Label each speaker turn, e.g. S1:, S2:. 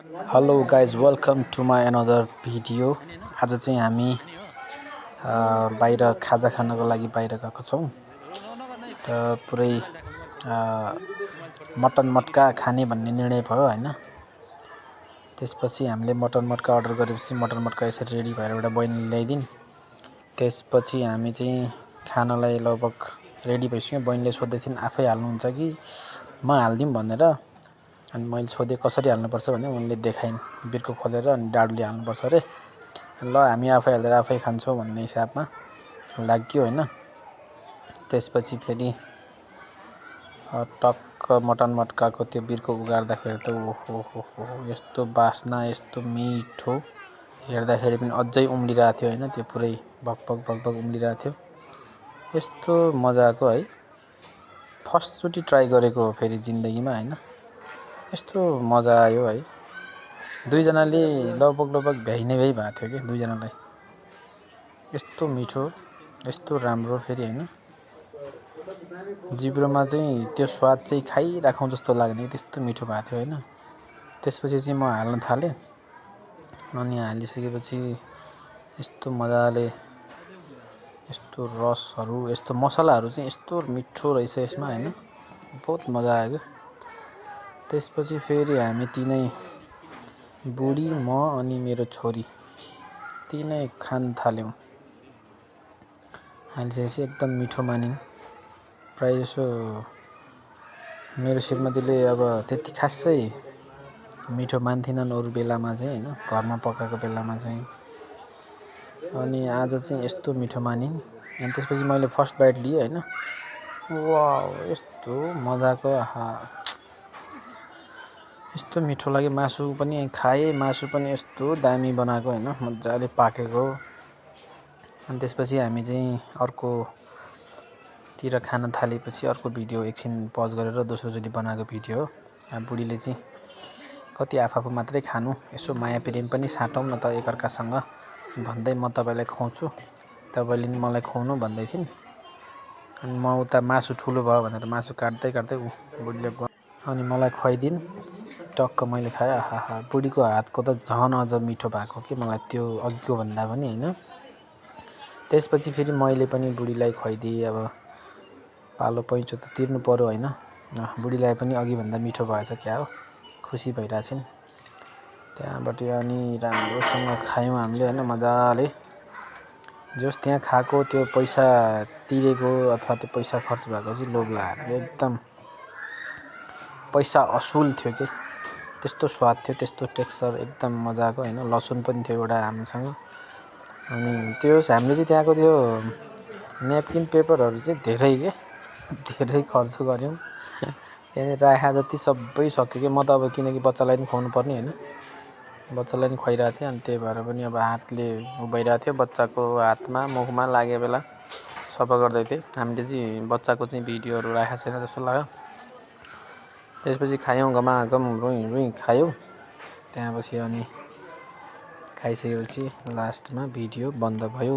S1: Hello guys welcome to my another video. आज चाहिँ हामी बाहिर खाजा खानको लागि बाहिर गएको छौँ र पुरै मटन मटका खाने भन्ने निर्णय भयो हैन। त्यसपछि हामीले मटन मटका अर्डर गरेपछि मटन मटका यसरी रेडी भएर एउटा बहिनीले ल्याइदिन्। त्यसपछि हामी चाहिँ खानालाई लगभग रेडी भइसक्यो। बहिनीले सोध्दै थिइन् आफै हाल्नुहुन्छ कि म हाल्दिउँ भनेर। अनि मैले सोधेँ कसरी हाल्नुपर्छ भने उनले देखाइन् बिर्को खोलेर अनि डाडुले हाल्नुपर्छ अरे। ल हामी आफै हालेर आफै खान्छौँ भन्ने हिसाबमा लाग्यो हैन। त्यसपछि फेरि टक्क मटन मटकाको त्यो बिर्को उगार्दाखेरि त ओहो यस्तो बास्ना यस्तो मिठो, हेर्दाखेरि पनि अझै उम्लिरहेको थियो हैन। त्यो पुरै भकभक भकभक उम्लिरहेको थियो। यस्तो मजाको है फर्स्टचोटि ट्राई गरेको हो फेरि जिन्दगीमा हैन। यस्तो मजा आयो है। दुईजनाले लगभग भ्याइ नै भ्याइ भएको थियो कि दुईजनालाई। यस्तो मिठो यस्तो राम्रो फेरि हैन। जिब्रोमा चाहिँ त्यो स्वाद चाहिँ खाइराखौँ जस्तो लाग्ने त्यस्तो मिठो भएको थियो हैन। त्यसपछि चाहिँ म हाल्न थालेँ। अनि हालिसकेपछि यस्तो मजाले यस्तो रसहरू यस्तो मसलाहरू चाहिँ यस्तो मिठो रहेछ यसमा हैन। बहुत मजा आयो। त्यसपछि फेरि हामी तीनै बुढी म अनि मेरो छोरी तीनै खान थाल्यौँ। हालिसकेपछि एकदम मिठो मानिन्। प्रायःजसो मेरो श्रीमतीले अब त्यति खासै मिठो मान्थिनन् अरू बेलामा चाहिँ हैन, घरमा पकाएको बेलामा चाहिँ। अनि आज चाहिँ यस्तो मिठो मानिन्। अनि त्यसपछि मैले फर्स्ट बाइट लिएँ हैन। वाउ यस्तो मजाको आहा यस्तो मिठो लाग्यो। मासु पनि खाएँ, मासु पनि यस्तो दामी बनाएको हैन, मजाले पाकेको। अनि त्यसपछि हामी चाहिँ अर्कोतिर खान थालेपछि अर्को भिडियो एकछिन पज गरेर दोस्रोचोटि बनाएको भिडियो हो। बुढीले चाहिँ कति आफू मात्रै खानु, यसो माया प्रेम पनि साटौँ न त एकअर्कासँग भन्दै म तपाईँलाई खुवाउँछु, तपाईँले नि मलाई खुवाउनु भन्दै थिइन्। अनि म उता मासु ठुलो भयो भनेर मासु काट्दै बुढीले अनि मलाई खुवाइदिन्। टक्क मैले खाएँ। आहा बुढीको हातको त झन् अझ मिठो भएको कि मलाई त्यो अघिको भन्दा पनि हैन। त्यसपछि फेरि मैले पनि बुढीलाई खुवाइदिएँ। अब पालो पैँचो त तिर्नु पर्यो हैन। बुढीलाई पनि अघि भन्दा मिठो भएछ क्या हो, खुसी भइरहेछिन्। त्यहाँबाट अनि राम्रोसँग खायौँ हामीले हैन मजाले। जस त्यहाँ खाएको त्यो पैसा तिरेको अथवा त्यो पैसा खर्च भएको चाहिँ लोभ लागेन। एकदम पैसा असुल थियो कि त्यस्तो स्वाद थियो, त्यस्तो टेक्सचर एकदम मजाको हैन। लसुन पनि थियो एउटा हामीसँग। अनि त्यो हामीले चाहिँ त्यहाँको त्यो न्यापकिन पेपरहरू चाहिँ धेरै खर्च गऱ्यौँ। त्यहाँनिर राखा जति सबै सक्यो कि म त अब किनकि बच्चालाई पनि खुवाउनु पर्ने हैन। बच्चालाई पनि खुवाइरहेको थिएँ। अनि त्यही भएर पनि अब हातले उभ्याइरहेको थियो। बच्चाको हातमा मुखमा लागेको बेला सफा गर्दै थिएँ। हामीले चाहिँ बच्चाको चाहिँ भिडियोहरू राखेको छैन जस्तो लाग्यो। त्यसपछि खायौँ गमागम रुई खायौँ। त्यहाँपछि अनि खाइसकेपछि लास्टमा भिडियो बन्द भयो।